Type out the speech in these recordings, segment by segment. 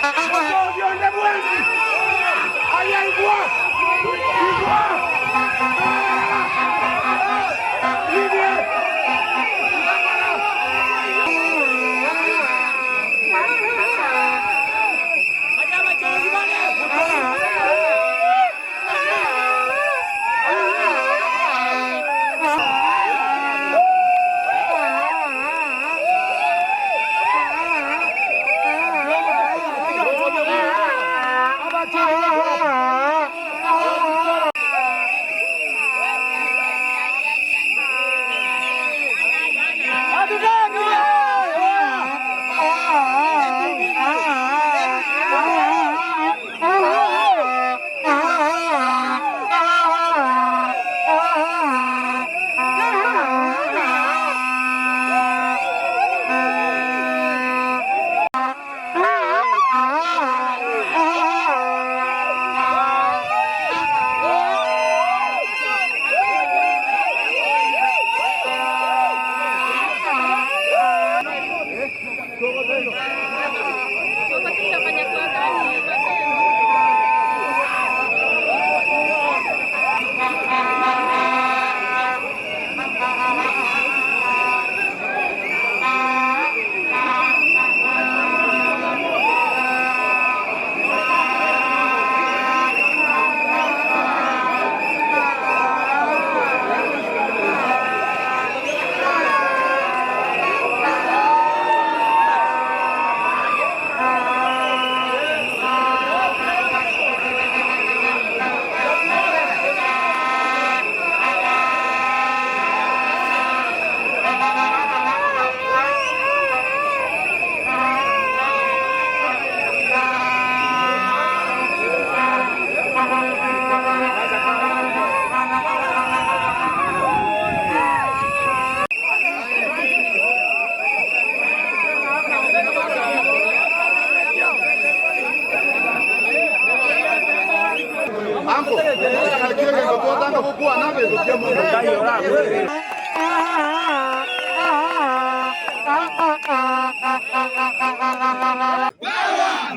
Mochogi onde bwensi aye igwa, igwa, Rigie,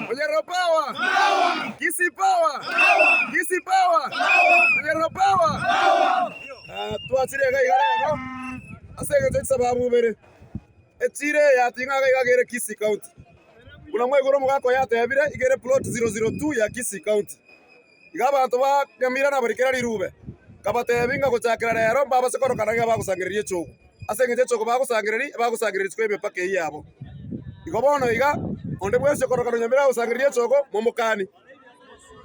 Onyerero power! Kisii power! Kisii power! Onyerero power! Ah, twachire iga iga rero ase eng'encho chisababu ibere. Echire eye yating'a iga iga ere Kisii County. Buna mwaigure omogaka oye atebire, iga ere plot 002 ya Kisii County. Iga abanto ba Nyamira nabarikera rirube, nkabateebia ng'a gochakera rero mbabase korokana ng'a bagosangereria echogo. Ase engencho echogo bagosangereria, ebagosangereria isiko y'emepaka eyio yabo. Igo bono iga, onde bwensi okorokana Nyamira agosangereria echogo, momokani.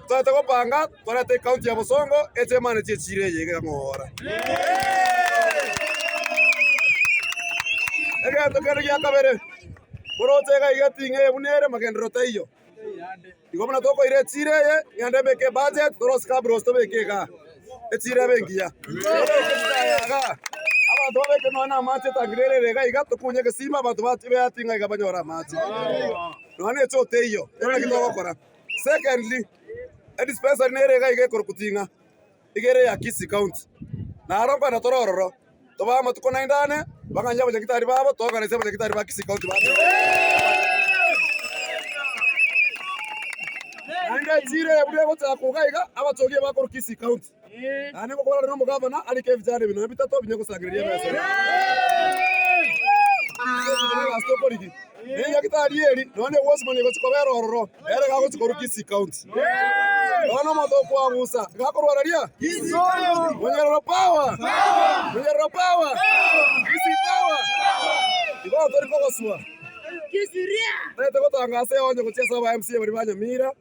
Toete gopanga, torete ecounty ya Bosongo, eche emane chi'echiira eye iga ng'ora. Egento kende gia kabere, moroche iga iga eting'a eye buna ere, magenderero taiyo. Igo buna tokoira echiira eye, ng'ende mbeke ebudget, torosie cabros tobeke igaa, echiira ebe engiya. Tobeke chitaya igaa, abanto babeke nonya na amache etangi rere ere iga iga, tokunye egesima abanto ba beati ng'a iga banyore amache. Nonya na echoo teiyo, ero naki togokora. Secondly, edispensary nere iga iga ekorokwa ting'a, iga ere ya Kisii County. Naro nkoenda tore ororo, tobae amatuko naende ane, bang'anyie abanyagitari babo, toorganize abanyagitari ba Kisii County bache. Naende echiro eye buna egochaka iga iga, abachogi ebakorwa Kisii County. Naende ngokwana na omogavana arike ebijana ebi nonya bitato binye gosangereria emesa eye. Ase ebi egasi tokorigia. Na enyagitari eri nonya egosima egochia kobera ororo, ere iga agochia korwa Kisii County. Bono omonto okwagusa iga akorwara ria? Monyerero power! Monyerero power! Kisii power! Igo tori kogoswa. Tagete gotangasa eonye gochia ase aba MCA baria ba Nyamira,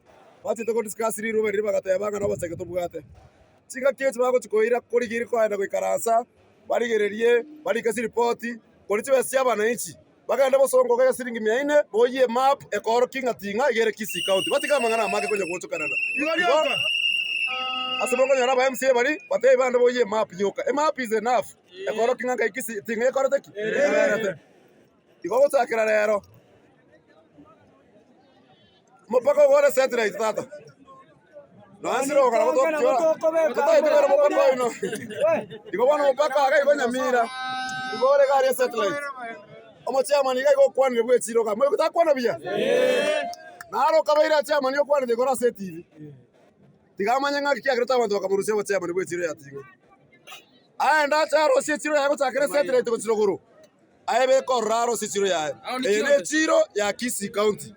bachete go discuss riruba riria bagateba ng'a noboseke tobwate. Chingaki echi bagochia koira korigia koenda goikaransa, barigererie, barike chiripoti, koria chibesa chia abananchi. Bagende bosongo iga siringi mia ine, boyie emap ekoorokia ng'a ting'a iga ere Kisii County. Batige amang'ana amake konya gochokanana. Igo ase bokonyora aba MCA baria, batebi bande boyie emap yoka. Emap is enough ekoorokia ng'a ngai Kisii ting'a ekorete ki? Eberete. Igo gochakera rero, omopaka ogo ore satellite tata. Nonya Sironga nabo togochora, totagete kore omopaka oino. Igo bono omopaka iga igo Nyamira, igo ore iga aria satellite. Omochairman iga igo okwanire bwa echiro iga, moigwete akwana buya? Naro okabaire chairman okwanete igoro ase etibi. Tiga amanye ng'aki kiagerete abanto bakamorusia obochairman bwe echiro ya Ting'a. Aende ache arosie echiro yaye gochakera esatellite gochia rogoro, aebeke ororo arosie echiro yaye. Eye ne echiro ya Kisii County.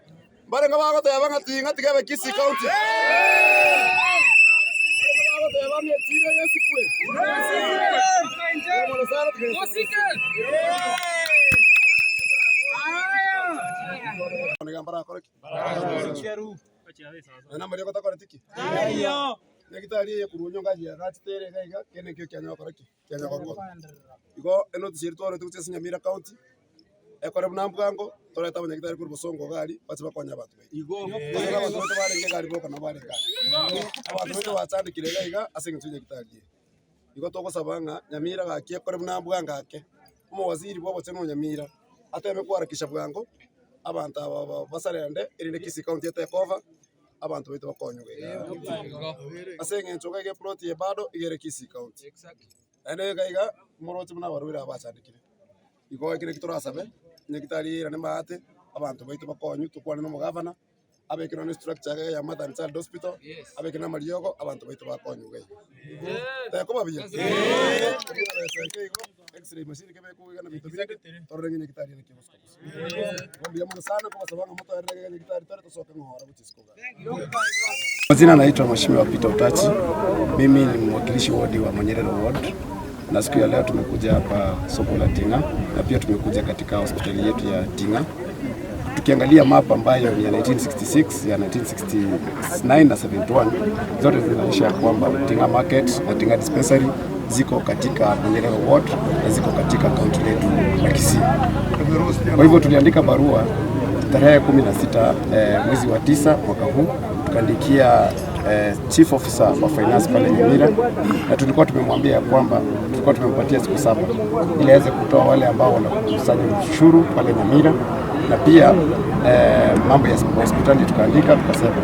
Mbarenge bagoteba ng'a Ting'a tiga ebe Kisii County. Mbarenge bagoteba ng'a echiro eye esikwe. Mbuya mono sana tiga Nyasae abasesenigwe. Niga mbarakore ki? Nonya amariogo takoreti ki? Nyagitari eye korwa onyonga aye agachete ere iga iga, kende nkio kianya gokora ki? Kianya gokora. Igo enotice eria twarwete gochia ase Nyamira County, ekore buna mbwango, torete abanyagitari korwa bosongo iga aria, bache bakonye abanto baito. Ekero abanto baito barenge iga aria boka nabo barenge aria. Abanto baito bachandekire iga iga ase eng'encho ya nyagitari eye. Igo togosaba ng'a Nyamira gaki ekore buna mbwango ake, omowaziri bwa obochenu o Nyamira, ateme koharakisha bwango, abanto aba basarende erinde Kisii County etake over, abanto baito bakonywe iga iga. Ase eng'encho iga iga eplot eye bado iga ere Kisii County. Naende iga iga moroche buna abarwaire aba bachandekire. Igo ekero eki torasabe, nyagitari eirane maate, abanto baito bakonywe, tokwane na omogavana, abeke nonya structure iga ya Mother and Child Hospital, abeke na amariogo, abanto baito bakonywe iga iga. Tekoba buya? Besa igo, x-ray machine kebekwa iga na binto binde, torore ng'a nyagitari ere ki gosika bosa. Igo mbuya mono sana nkobasaba ng'a motoerere iga nyagitari tore tosoke ng'ora gochia isiko igaa. Majina naitwa Mheshimiwa Peter Otachi. Mimi ni mwakilishi wodi wa Manyerere Ward, na siku ya leo tumekuja hapa soko la Ting'a na pia tumekuja katika hospitali yetu ya Ting'a tukiangalia map ambayo ni ya 1966 ya 1969 na 71 zote zinaonyesha kwamba Ting'a Market na Ting'a Dispensary ziko katika Manyerere Ward na ziko katika kaunti letu la Kisii. Kwa hivyo tuliandika barua tarehe 16 mwezi wa 9 mwaka huu tukaandikia Chief Officer wa Finance pale Nyamira, na tulikuwa tumemwambia kwamba tulikuwa tumempatia siku 7 ili aweze kutoa wale ambao wanakusanya ushuru pale Nyamira, na pia mambo ya hospitali tukaandika, tukasema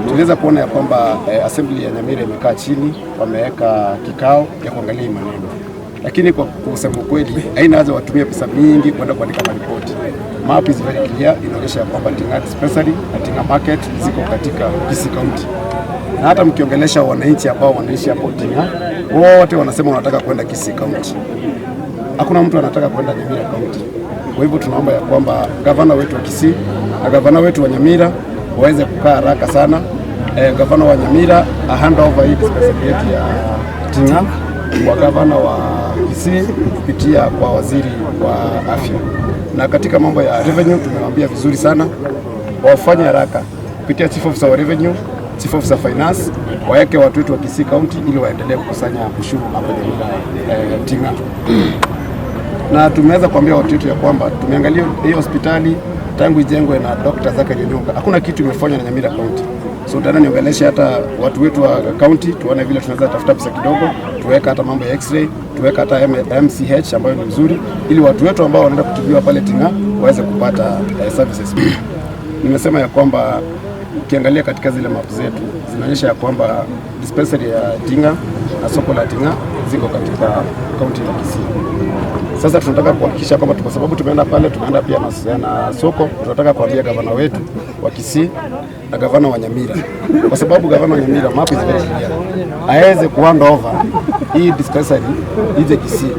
tuliweza kuona ya kwamba assembly ya Nyamira imekaa chini, wameweka kikao ya kuangalia hii maneno, lakini kwa kusema ukweli haina haja watumie pesa mingi kwenda kuandika maripoti. Map is very clear, inaonyesha ya kwamba Ting'a Dispensary na Ting'a Market ziko katika Kisii County, na hata mkiongelesha wananchi ambao wanaishi hapo Ting'a wote wanasema wanataka kwenda Kisii County. Hakuna mtu anataka kwenda Nyamira County. Kwa hivyo tunaomba ya kwamba gavana wetu wa Kisii na gavana wetu wa Nyamira waweze kukaa haraka sana. Gavana wa Nyamira a hand over hii dispensary yetu ya Ting'a kwa gavana wa Kisii kupitia kwa waziri wa afya. Na katika mambo ya revenue tumewambia vizuri sana wafanye haraka kupitia chief officer wa revenue, chief officer finance, waeke watu wetu wa Kisii County ili waendelee kukusanya ushuru hapa Nyamira Ting'a. Na tumeweza kuambia watu wetu ya kwamba tumeangalia hiyo hospitali tangu ijengwe na Dr. Zachary Onyonka, hakuna kitu imefanywa na Nyamira County. So tena niongeleshe hata watu wetu wa county, tuone vile tunaweza tafuta pesa kidogo, tuweka hata mambo ya x-ray, tuweka hata MCH ambayo ni mzuri, ili watu wetu ambao wanaenda kutibiwa pale Ting'a waweze kupata services. Nimesema ya kwamba ukiangalia katika zile map zetu zinaonyesha ya kwamba dispensary ya Ting'a na soko la Ting'a ziko katika kaunti ya Kisii. Sasa tunataka kuhakikisha kwamba kwa sababu tumeenda pale, tumeenda pia na soko, tunataka kuambia gavana wetu wa Kisii na gavana wa Nyamira, kwa sababu gavana wa Nyamira map is very clear, aweze kuhand over hii dispensary ije Kisii,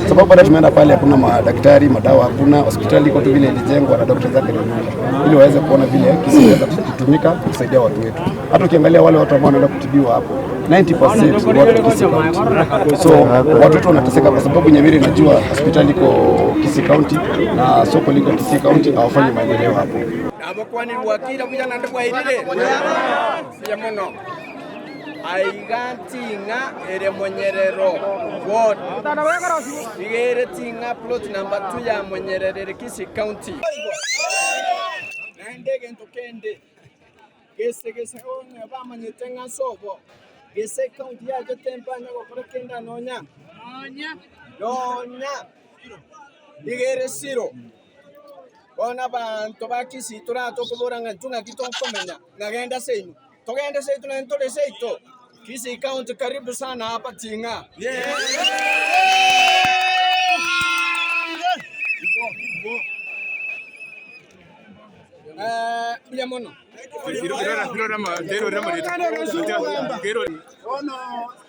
sababu baada tumeenda pale hakuna madaktari, madawa hakuna, hospitali iko tu vile ilijengwa na Dr. Zachary Onyonka, ili waweze kuona vile Kisii inaweza kutumika kusaidia watu wetu. Hata ukiangalia wale watu ambao wanaenda kutibiwa hapo 90% ni watu wa Kisii County. So watu wetu wanateseka kwa sababu Nyamira inajua hospitali iko Kisii County na soko liko Kisii County, hawafanyi maendeleo hapo. Nabokwanirwa kira buya naende bwairire buya mono. Aiga Ting'a ere Monyerero ward. Iga ere Ting'a plot number 2 ya Monyerero ere Kisii County. Naende egento kende gese gese onye bamanyete ng'a ase obo gese county yachete mbanya gokora kende nonya nonya iga ere siro. Bono abanto ba Kisii toratokobora ng'a intwe ng'aki tokomenya, ng'a genda seino. Togende seito naende tore seito. Kisii County karibu sana hapa Ting'a. Mbuya mono. Bono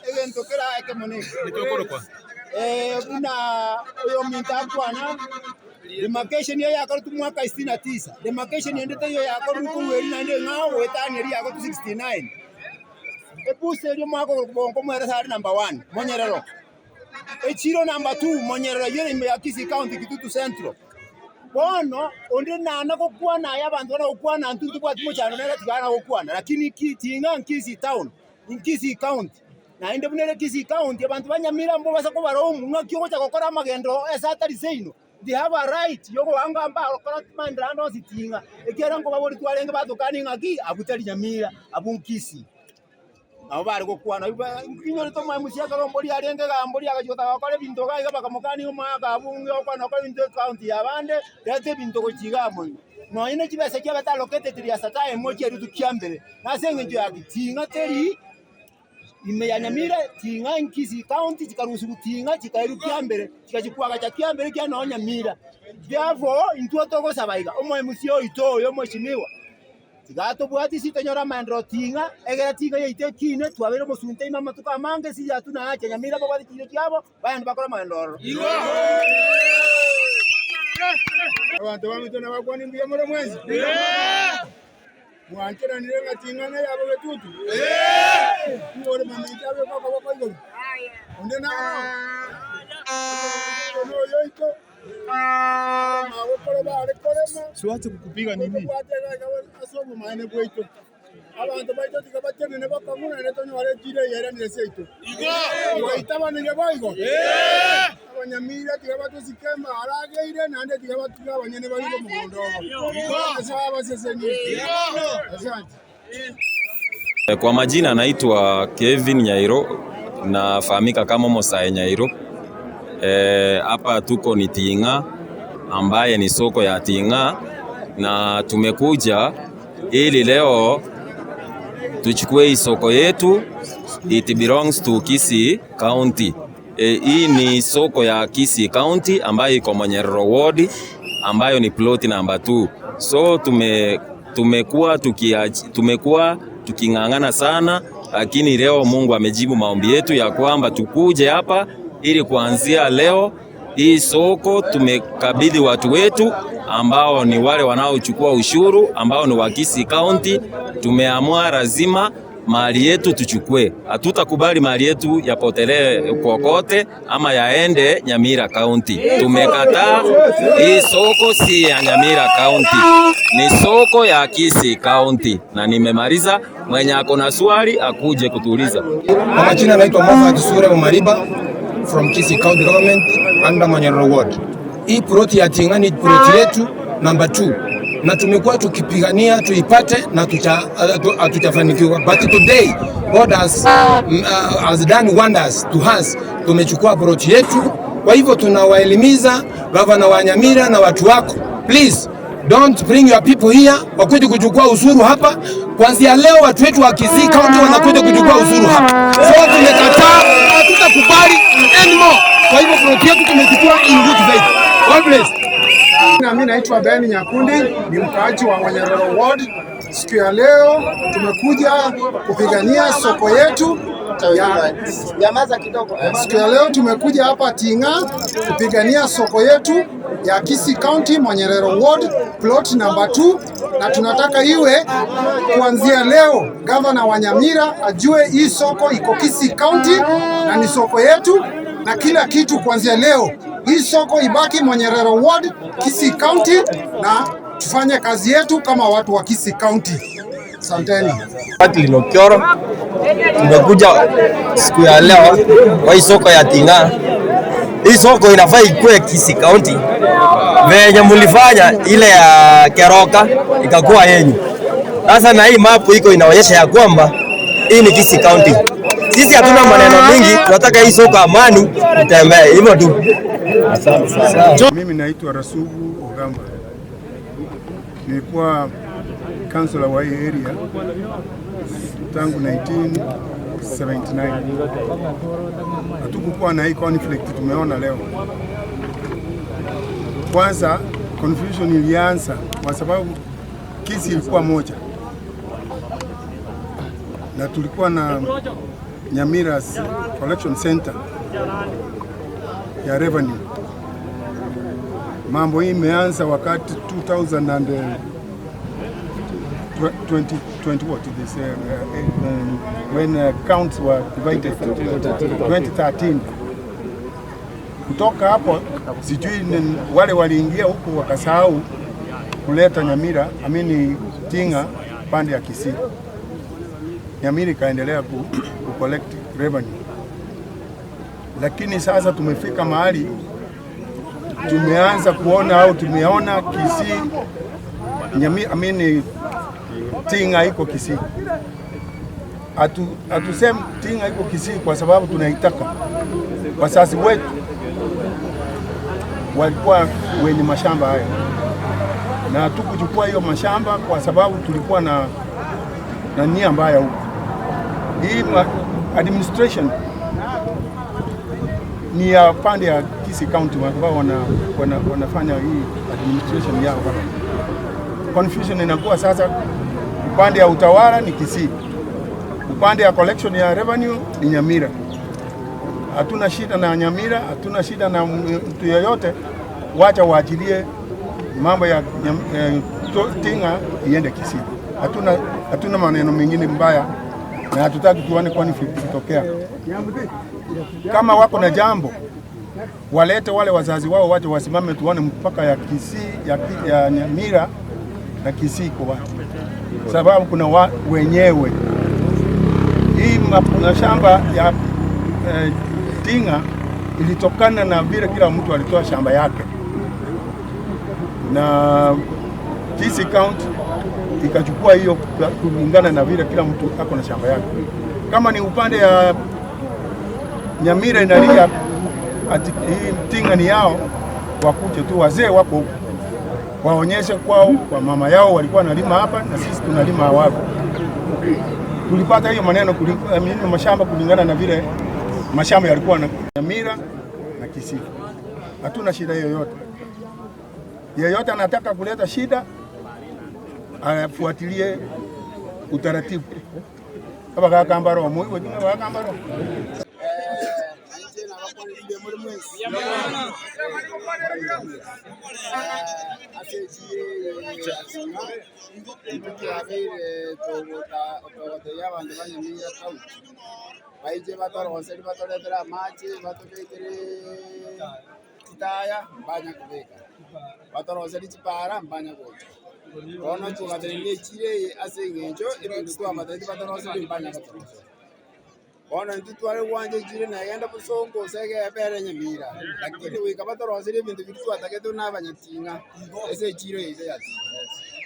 egento kera ekemo neke, buna oyominto akwana, demarcation eye yakoretwe mwaka sitini na tisa, demarcation ende teiyo yakorwa korwa erio naende eng'ao goetania eria yakoretwe 69. Ebusa eria omwaka oyo bonko mwerese are number one, monyerero. Echiro number two, monyerero eyio ere ime ya Kisii County, Kitutu Central. Bono onde nana gokwana aye abanto bana gokwana intwe ntobwati mochando nere tiga ana gokwana lakini ki ting'a Kisii town, Kisii county, naende buna ere Kisii county abanto ba Nyamira mbobasa kobaraumu ng'aki ogocha gokora amagendo ase atari seino, they have a right yogoanga mbagokora maendeleo ande onsi ting'a, ekiagera nkobaboria twarenge batokanie ng'aki abwo tari Nyamira, abwo Nkisii. Nabo bare gokwana, Inyorete omoemusi ekero ombori arenge igaa mbori agachia gotaka gokora ebinto iga iga bakamokania omwaka abwo ng'a okwana gokora ebinto ecounty y'abande, reta ebinto gochia igaa moino. Nonye ne chibesa chiabete allocated riasa time ochie rituko chia mbere, na ase eng'encho ya ki? Ting'a teri ime ya Nyamira, ting'a in Kisii county chikarusiwa ting'a chikairwa kiambere, chigachia koagacha kiambere kia nonye Nyamira. Therefore, intwe togosaba iga, omoemusi oito oyo omweshimiwa, Tiga tobwate ase tonyore amaenderero ting'a, egera ting'a yaito ekine, twabeire omosunte ime amatuko amange, ase yatwo na ache nyamira babwate chiira chiabo, bagende bakore amagenderero ororo. Abanto baminto nabakwane mbuya more mwensi? Mwancheranire ng'a ting'ana yabo getutu? Nigo ore mamincha abeke okoboko igoro? Onde naro? Oyo noyoito. Ase obomaene bwaito, abanto baito tiga bachenene bokong'u naende tonyore enchiri eye eranire seito. Twaitabanire boigo? Abanyamira tiga batosike mbarageire naende tiga batuge abanyene barire omogondo obo. Nyasae abasesenie. Asante. Kwa majina naitwa Kevin Nyairo nafahamika kama Mosae Nyairo. Hapa tuko ni Ting'a ambaye ni soko ya Ting'a na tumekuja ili leo tuchukue hii soko yetu, it belongs to Kisii County. Hii ni soko ya Kisii County ambayo iko Monyerero Ward ambayo ni plot number 2. So tumekuwa tumekuwa tuking'ang'ana sana, lakini leo Mungu amejibu maombi yetu ya kwamba tukuje hapa ili kuanzia leo hii soko tumekabidhi watu wetu ambao ni wale wanaochukua ushuru ambao ni wa Kisii County. Tumeamua lazima mali yetu tuchukue, hatutakubali mali yetu yapotelee kokote ama yaende Nyamira County. Tumekataa hii soko si ya Nyamira County, ni soko ya Kisii County. Na nimemaliza. Mwenye ako na swali akuje kutuuliza. Kwa majina naitwa Moffat Sure Omariba from Kisii County Government under Manyerero Ward. Hii ploti ya Ting'a ni ploti yetu namba 2 na tumekuwa tukipigania tuipate na hatujafanikiwa, but today God has done wonders to us. Tumechukua ploti yetu. Kwa hivyo tunawaelimiza gavana wa Nyamira na watu wako, please don't bring your people here wakuje kuchukua ushuru hapa. Kuanzia leo watu wetu wa Kisii County wanakuja kuchukua ushuru hapa. So tumekataa, hatutakubali anymore. Kwa hivyo ploti yetu tumechukua in good faith. God bless. Na mimi naitwa Ben Nyakundi, ni mkaaji wa Manyerero Ward. Siku ya leo tumekuja kupigania soko yetu ya siku ya leo tumekuja hapa Ting'a kupigania soko yetu ya Kisii County Manyerero Ward plot number 2, na tunataka iwe kuanzia leo gavana wa Nyamira ajue hii soko iko Kisii County na ni soko yetu na kila kitu kuanzia leo hii soko ibaki Manyerero Ward, Kisii County, na tufanye kazi yetu kama watu wa Kisii County. Asanteni. Linokioro, tumekuja siku ya leo kwa hii soko ya Ting'a. Hii soko inafaa ikue Kisii County, venye mulifanya ile ya Keroka ikakuwa yenyu. Sasa na hii mapu iko inaonyesha ya kwamba hii ni Kisii County. Sisi hatuna maneno mingi, tunataka hii soko amani itembee hivyo tu. Mimi naitwa Rasugu Ogamba, nilikuwa councillor wa hii area tangu 1979. Hatukukuwa na hii conflict tumeona leo. Kwanza confusion ilianza kwa sababu Kisii ilikuwa moja na tulikuwa na Nyamira Collection Center ya revenue. Mambo hii imeanza wakati 2000 and, 20, 20 what this, when counts were divided 2013. Kutoka hapo sijui ni wale waliingia huku wakasahau kuleta Nyamira amini Tinga pande ya Kisii. Nyamira ikaendelea ku collect revenue, lakini sasa tumefika mahali tumeanza kuona au tumeona Kisii Nyamira amini Tinga iko Kisii. Hatusemi Tinga iko Kisii kwa sababu tunaitaka. Wazazi wetu walikuwa wenye mashamba haya na hatukuchukua hiyo mashamba kwa sababu tulikuwa na nia mbaya huko. Hii administration ni ya pande ya Kisii County ambao wanafanya hii administration yao hapa. Confusion inakuwa sasa, upande ya utawala ni Kisii, upande ya collection ya revenue ni Nyamira. Hatuna shida na Nyamira, hatuna shida na mtu yeyote, wacha waachilie mambo ya Tinga iende Kisii. Hatuna maneno mengine mbaya na hatutaki tuone conflict ikitokea. Kama wako na jambo walete wale wazazi wao waje wasimame, tuone mpaka ya Kisii ya Nyamira na Kisii iko wapi, sababu kuna wenyewe hii mashamba ya Tinga ilitokana na vile kila mtu alitoa shamba yake na Kisii County ikachukua hiyo kulingana na vile kila mtu ako na shamba yake. Kama ni upande ya Nyamira inalia ati hii Tinga ni yao, wakuje tu, wazee wako huko waonyeshe kwao kwa mama yao walikuwa wanalima hapa na sisi tunalima wapi. Tulipata hiyo maneno mashamba kulingana na vile mashamba yalikuwa na Nyamira na Kisii. Hatuna shida yoyote. Yeyote anataka kuleta shida afuatilie utaratibu. Kama kakambaro mwe wengine kakambaro. Baije batoroseri batoretera amache batobekere chitaya mbanya kobeka batoroseri chipara mbanya gocha bono tugatereria echire ase eng'encho ebinto twabatebi batoroseri mbanya gotorosera bono intwe tware gwancha echire nagenda bosongo ase egebere Nyamira lakini goika batoroseri ebinto biria twatagete buna abanyating'a ase echiro yaito ya Ting'a.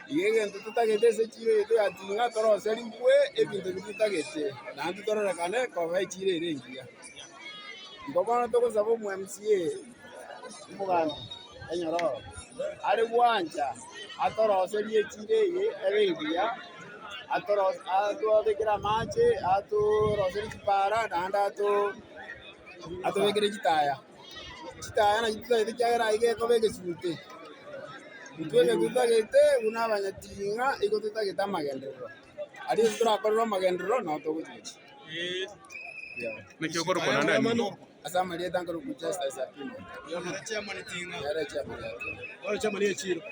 Iga egento totagete ase echiro yaito ya Ting'a toroserigwe ebinto biria totagete naende tororekane koba echiro ere engiya. Igo bono togosaba omo MCA omogambi Enyororo are gwancha atoroserie echiro eye ebe engiya atobekere amache atoroserie chipara naende atobekere chitaya. Chitaya nachi totagete ekiagera aiga ekoba egesunte. Intwe egento totagete buna abanyating'a igo totagete amagenderero. Aria ase torakorerwe amagenderero nabo togochigochia. Ase amarieta nkorokwa Justus Apimo. Nere chairman ya Ting'a.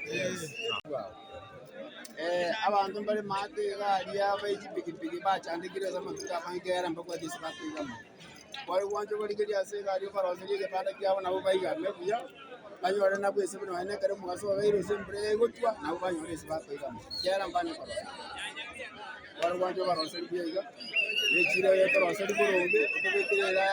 Abanto mbare maate iga aria ba echipikipiki bachandekire ase amatuko amange kera mbabwate ase bakoigama. Kware gwancha obarigerie ase egari obaroserie egebanda kiabo nabo baigame buya, banyore nabwo ase buna nonye ekero omogaso obeire gose embura egotwa, nabo banyore ase bakoigama, ekiagera mbanye korosa. Kware gwancha obaroserie buya iga, na echiro eye toroserie boronge, otobekere.